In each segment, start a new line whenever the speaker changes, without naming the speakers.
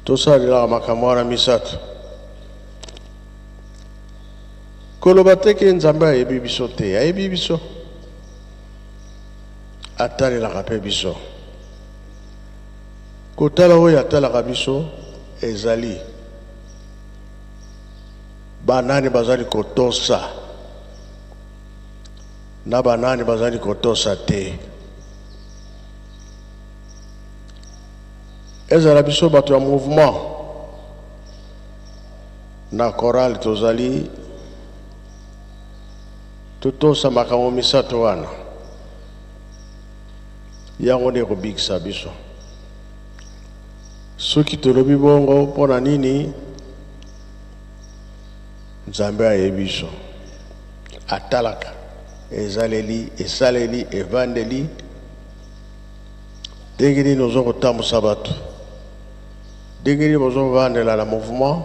Tosalelaka makambo wana misato. Koloba te ke Nzambe ayebi biso te, ayebi biso. Atalelaka mpe biso. Kotala oyo atalaka biso ezali banani bazali kotosa na banani bazali kotosa te. Ezala biso bato ya mouvement na chorale tozali totosa makambo misato wana, yango nde ekobikisa biso. Soki tolobi bongo mpo na nini? Nzambe ayebi biso, atalaka ezaleli, esaleli, evandeli Ndenge nini ozo kotambusa bato? Ndenge nini bozovandela na mouvement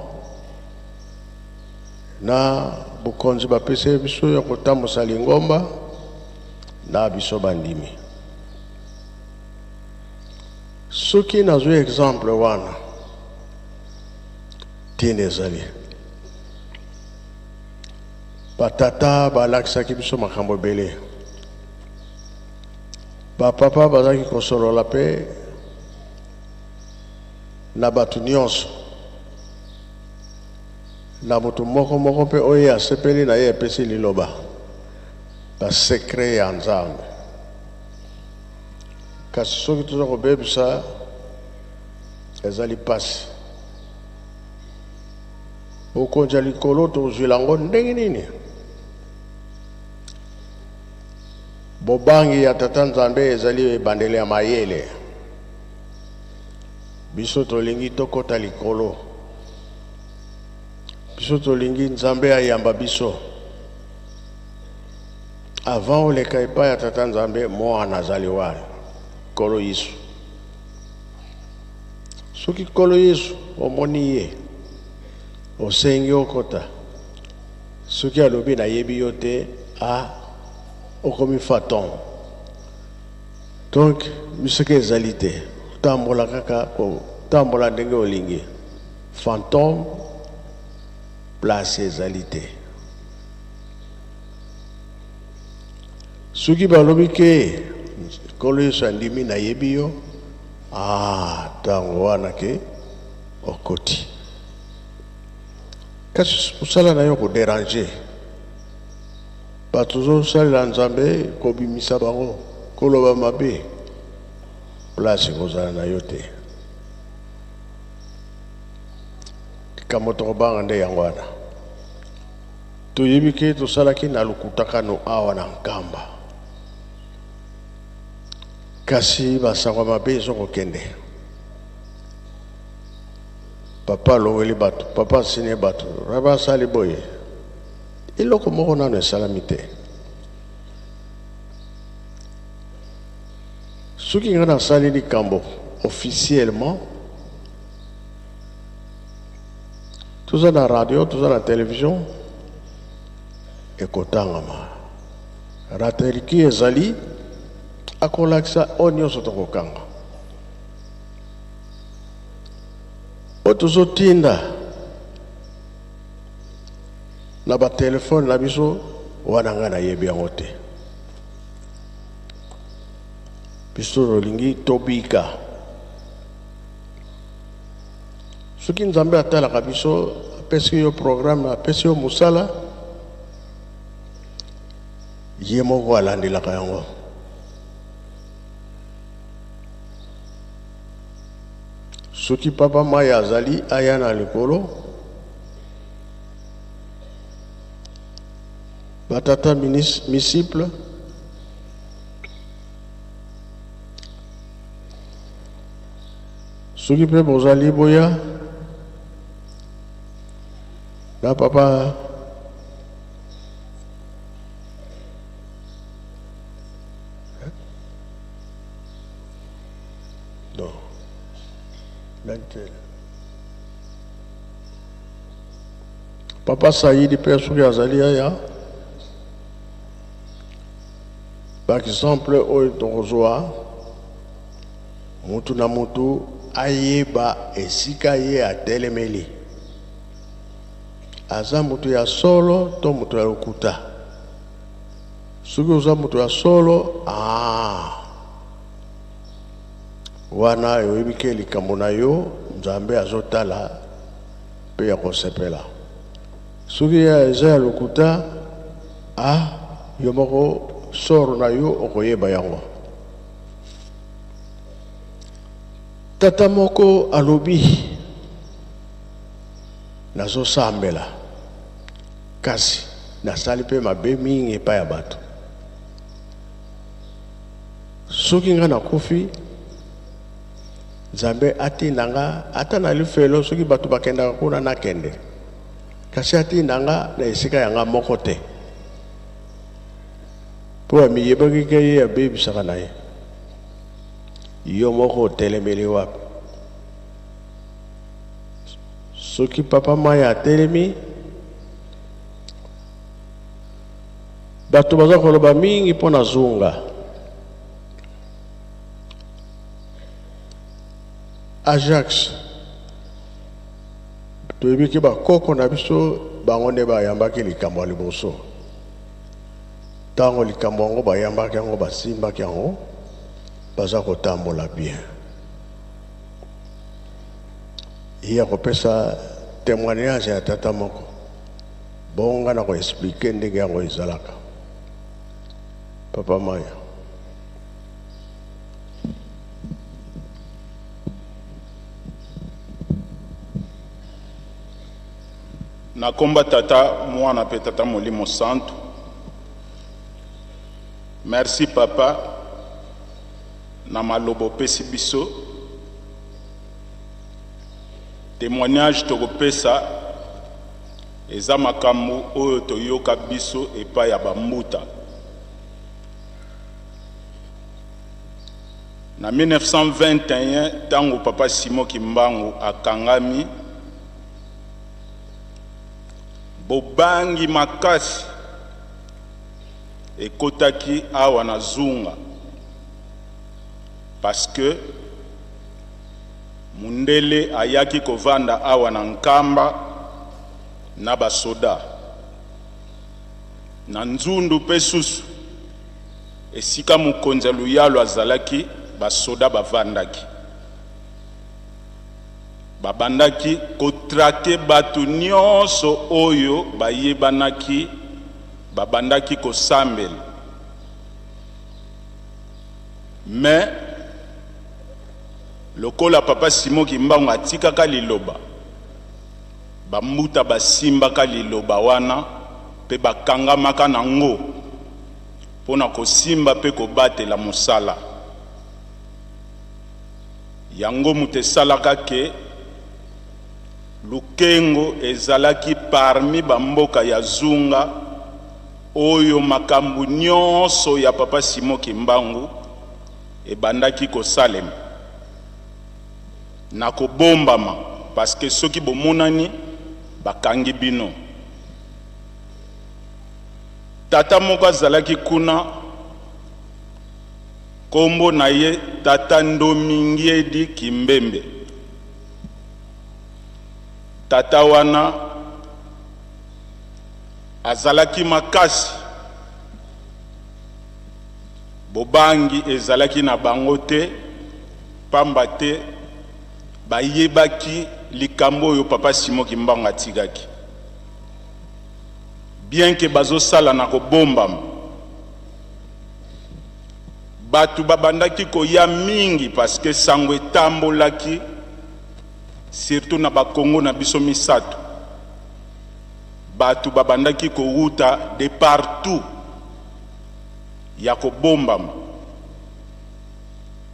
na bokonzi bapesi biso ya kotambusa lingomba na biso bandimi? Soki nazwi exemple wana, ntina ezali batata balakisaki biso makambo ebele. Ba papa bazalaki kosolola pe na bato nionso, na moto moko moko pe oyo ye asepeli na ye epesi liloba, ba secret ya Nzambe. Kasi soki toza kobebisa ezali pasi. Bokonzi ya likolo tokozwila yango ndenge nini? Bobangi ya Tata Nzambe ezali ebandeli ya mayele. Biso tolingi tokota likolo. Biso tolingi Nzambe ayamba biso. Avant oleka epai ya Tata Nzambe, mwana azali wana, Nkolo Yesu. Soki Nkolo Yesu omoni ye, osengi okota. Soki alobi nayebi yo te, ah, okomi faton. Donc misika ezali te, otambola kaka kotambola ndenge olingi. Fantome place ezali te. Soki balobi ke Nkolo Yesu andimi nayebi yo, ah, tango wana ke okoti. Kasi mosala na yo ko deranger bato ozosalela Nzambe, kobimisa bango, koloba mabe, place ekozala na yo te. Likambo tokobanga nde yango wana. Toyebi ke tosalaki na lokutakano awa na Nkamba, kasi basango mabe ezokokende. Papa alongoli bato, papa asine bato, papa asali boye. Eloko moko nano esalami te. Soki ngai nasali likambo officiellement, toza na radio, toza na television, ekotangama. Ratelki ezali akolakisa oyo nyonso tokokanga. Oyo tozotinda na batelefone na biso wana ngai nayebi yango te. Biso tolingi tobika. Soki Nzambe atalaka biso, apesi yo programme, apesi yo mosala, ye moko alandelaka yango. Soki papa Maya azali aya na likolo, batata misiple soki mpe bozali boya na papa Non. Papa Saïdi mpe soki azali aya par exemple oyo tokozwa mutu na mutu ayeba esika ye atelemeli. Aza moto ya solo to moto ya lokuta? Soki oza moto ya solo, ah, wana oyebi ke likambo na yo Nzambe azotala mpe ya kosepela. Soki eza ya lokuta, ah, yo moko soro na yo okoyeba yango. Tata moko alobi, Nazosambela, kasi nasali mpe mabe mingi epai ya bato. Soki ngai nakufi, Nzambe atinda nga ata na lifelo, soki bato bakendaka kuna nakende, kasi atinda nga na esika ya nga moko te, mpo amiyebaki ke ye abebisaka na ye. Yo moko otelemeli wapi? Soki Papa Maya atelemi, bato baza koloba mingi mpo na Zunga. Ajax, toyebi ke bakoko na biso bango nde bayambaki likambo ya liboso. Ntango likambo yango bayambaki yango, basimbaki yango, baza kotambola bien. Ye akopesa témoignage ya tata moko, bongo nga na koexplike ndenge yango ezalaka. Papa Maya.
Na komba Tata, Mwana pe Tata Molimo Santu. Merci papa na maloba opesi biso. Temoignage tokopesa eza makambo oyo toyoka biso epai ya ba mbuta. Na 1921 tango papa Simon Kimbangu akangami, bobangi makasi ekotaki awa na Zunga parce que mundele ayaki kovanda awa na Nkamba na ba soda na Nzundu pe susu esika mokonzi ya Luyalu azalaki, ba soda bavandaki. Babandaki ko traquer batu nionso oyo bayebanaki babandaki kosambela mais lokola papa Simon Kimbangu atikaka liloba, ba mbuta basimbaka liloba wana pe bakangamaka na ngo pona kosimba pe kobatela mosala. Yango moto esalaka que Lukengo ezalaki parmi ba mboka ya Zunga oyo makambo nionso ya Papa Simon Kimbangu ebandaki kosalema na kobombama parce que soki bomonani bakangi bino. Tata moko azalaki kuna. Kombo na ye Tata Ndomingiedi Kimbembe. Tata wana azalaki makasi, bobangi ezalaki na bango te, pamba te bayebaki likambo oyo Papa Simon Kimbangu atikaki. Bien que bazosala na kobombama, Batu babandaki koya mingi parce que sango etambolaki surtout na ba Congo na biso misatu. Batu babandaki kowuta de partout ya kobombama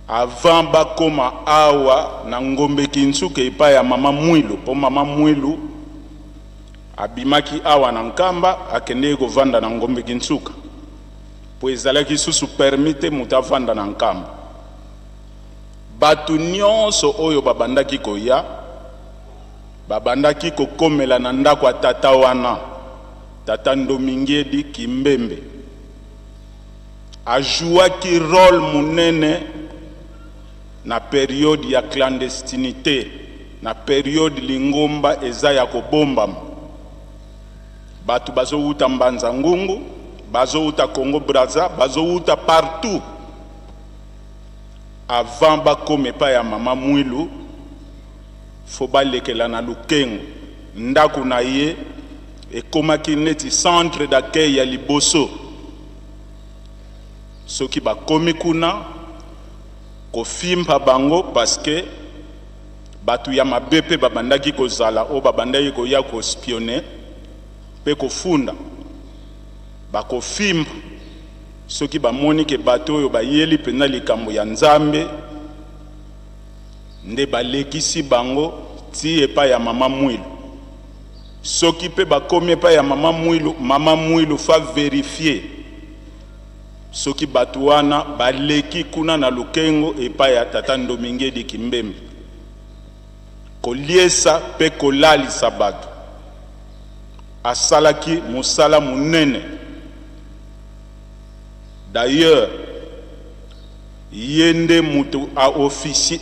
avant bakoma awa na Ngombe Kinsuka epai ya mama Mwilu po mama Mwilu abimaki awa na Nkamba akendeki kovanda na Ngombe Kinsuka. Po ezalaki susu permis te moto avanda na Nkamba. Batu nionso oyo babandaki koya, babandaki kokomela na ndako ya tata wana, tata Ndomingiedi Kimbembe. A jouaki role munene. Na periode ya clandestinite, na periode lingomba eza ya kobombama, batu bazowuta Mbanza Ngungu, bazowuta Congo Brazza, bazowuta partout avant bakoma epai ya mama Mwilu, faut balekela na Lukengo. Ndako na ye ekomaki neti centre d'accueil ya liboso. Soki bakomi kuna, kofimba bango parce que batu ya mabe pe babandaki kozala oyo babandaki koya ko spionner pe kofunda, bakofimba soki bamoni ke bato oyo bayeli penza likambo ya Nzambe nde balekisi bango ti epai ya mama Mwilu. Soki pe bakomi epai ya mama Mwilu, mama Mwilu fa verifier Soki batu wana baleki kuna na Lukengo epai ya tata Ndomingedi Kimbembe koliesa pe kolalisa batu, asalaki mosala monene. D'ailleurs ye nde mutu a officie,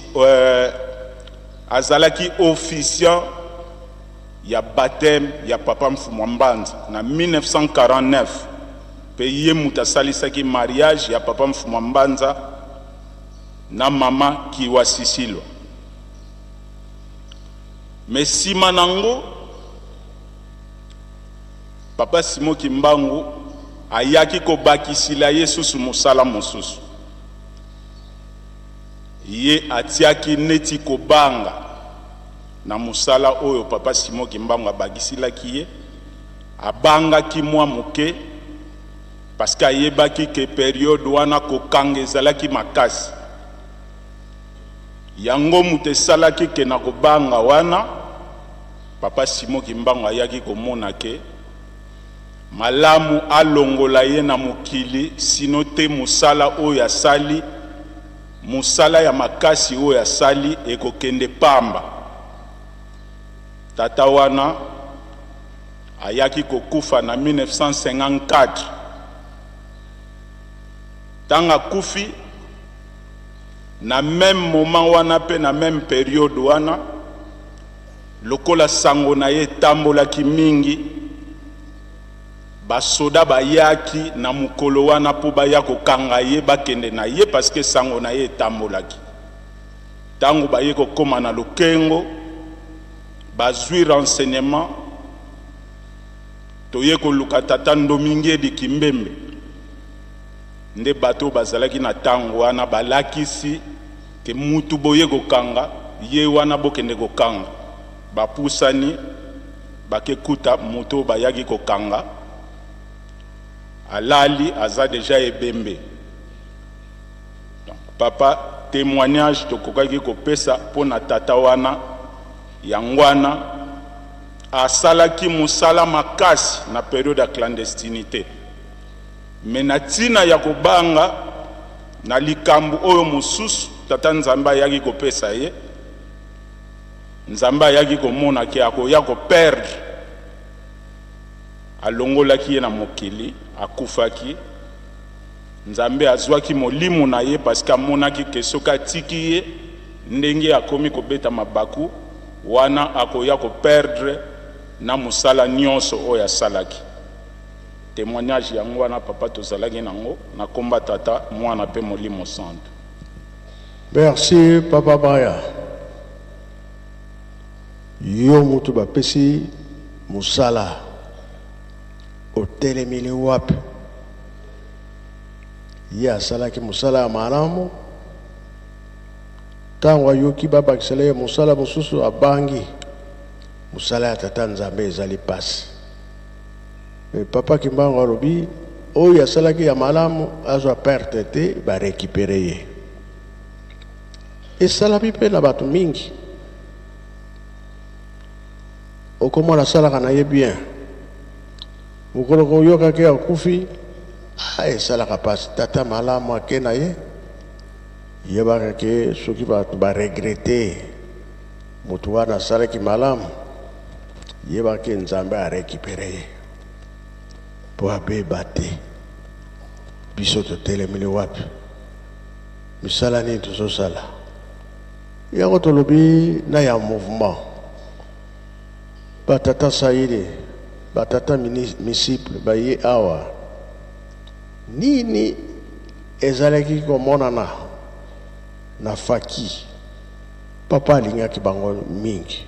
azalaki officiant ya bapteme ya papa Mfumua Mbanza na 1949 pe ye mutu asalisaki mariage ya papa Mfumua Mbanza na mama Kiwa Sisilwa. Mais sima nango papa Simon Kimbangu ayaki kobakisila ye susu mosala mosusu. Ye atiaki neti kobanga na mosala oyo papa Simon Kimbangu abakisilaki ye, abangaki mwa moke parce que ayebaki que periode wana kokanga ezalaki makasi. Yango moto esalaki que na kobanga wana, papa Simon Kimbangu ayaki komona que malamu alongola ye na mokili sinon te mosala oyo asali, Mosala ya makasi oyo asali ekokende pamba. Tata wana ayaki kokufa na 1954. Tango akufi, na meme moment wana mpe na meme periode wana, lokola sango na ye etambolaki mingi, Ba soda bayaki na mokolo wana mpo baya kokanga ye bakende na ye parce que sango na ye etambolaki. Tango baye kokoma na Lokengo, bazui renseignement, toye koluka tata Ndomingedi Kimbembe. Nde bato oyo bazalaki na tango wana balakisi que mutu boye kokanga, ye wana bokende kokanga. Bapusani. Bake kuta moto oyo bayaki kokanga alali aza dejà ebembe donc papa temoignage tokokaki kopesa pona tata wana yanguana asalaki musala makasi na periode ya clandestinite mais na tina ya kobanga na likambu oyo mosusu tata Nzambe ayaki kopesa ye. Nzambe ayaki komona ke akoya ko perdre, alongolaki ye na mokili, akufaki. Nzambe azuaki molimo na ye parce que amonaki ke soki atiki ye ndenge akomi kobeta mabaku wana akoya ko perdre na mosala nionso oyo asalaki. Temoignage yango wana papa tozalaki nango na komba Tata, Muana pe Molimo Santu.
Merci papa Baya. Yo mutu bapesi musala otelemeli wapi? Ye asalaki musala ya malamu, tango ayoki babakisela ye musala mosusu abangi. Musala ya tata Nzambe ezali pasi. Mais papa Kimbangu alobi oyo asalaki ya malamu azwa perte te, ba recuperer ye. Esalami pe na bato mingi, okomona asalaka na ye bien, mokolo koyoka ke akufi, ah, esalaka pasi. Tata malamu ake na ye, yebaka ke soki bato ba regretter moto wana asalaki malamu, yeba ke Nzambe a recuperer ye po abeba te. Biso totelemeli wapi? Misala nini tozosala? Yango tolobi na ya mouvement. Ba tata Saïde, ba tata misiple baye awa. Nini ezalaki komonana na faki? Papa alingaki bango mingi.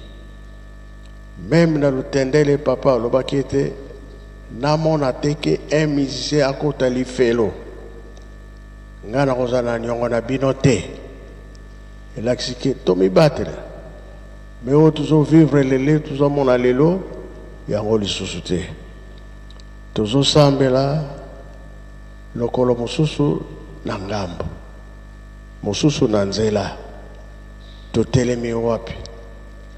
Meme na Lutendele papa alobaki ete namona te ke un musicien akota lifelo. Ngai nakozala na niongo na bino te. Elakisi ke tomibatela. Mais oyo tozo vivre lele, tozomona lelo, yango lisusu te. Tozosambela lokolo mosusu na ngambo, mosusu na nzela. Totelemi wapi?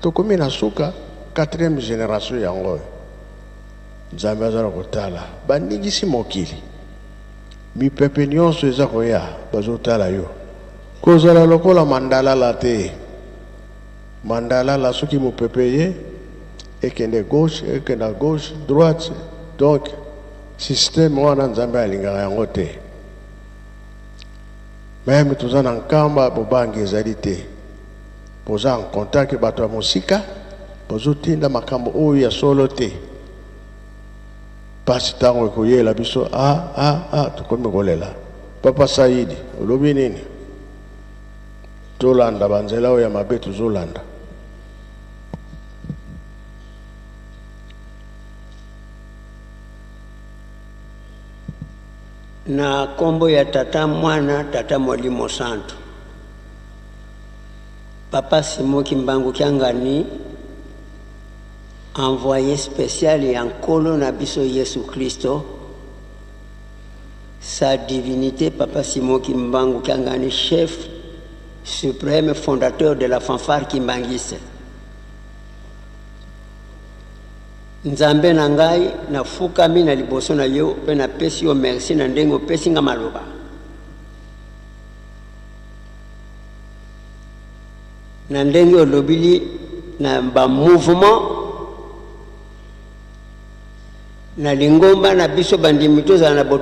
Tokomi na suka, quatrième generation yango oyo. Nzambe aza na kotala. Baningisi mokili. Mipepe nionso eza koya, bazotala yo. Kozala lokola mandalala te. Mandalala soki mopepe eye, ekende gauche, ekenda gauche, droite. Donc, système wana Nzambe alingaka yango te. Meme toza na Nkamba, bobangi ezali te. Boza en contact bato ya mosika, bozotinda makambo oyo ya solo te. Pasi tango ekoyela biso ah ah ah tokomi kolela. Papa Saidi, olobi nini? Tolanda ba nzela oyo ya mabe tozolanda.
Na kombo ya Tata Mwana Tata Molimo Santu. Papa Simon Kimbangu Kiangani envoye special ya Nkolo na biso Yesu Klisto, sa divinite Papa Simon Kimbangu Kiangani chef supreme fondateur de la fanfare kimbanguiste. Nzambe na ngai, nafukami na liboso na yo mpe napesi yo merci na ndenge opesi nga maloba. Na ndenge olobili na ba mouvement na lingomba na biso bandimi tozala na.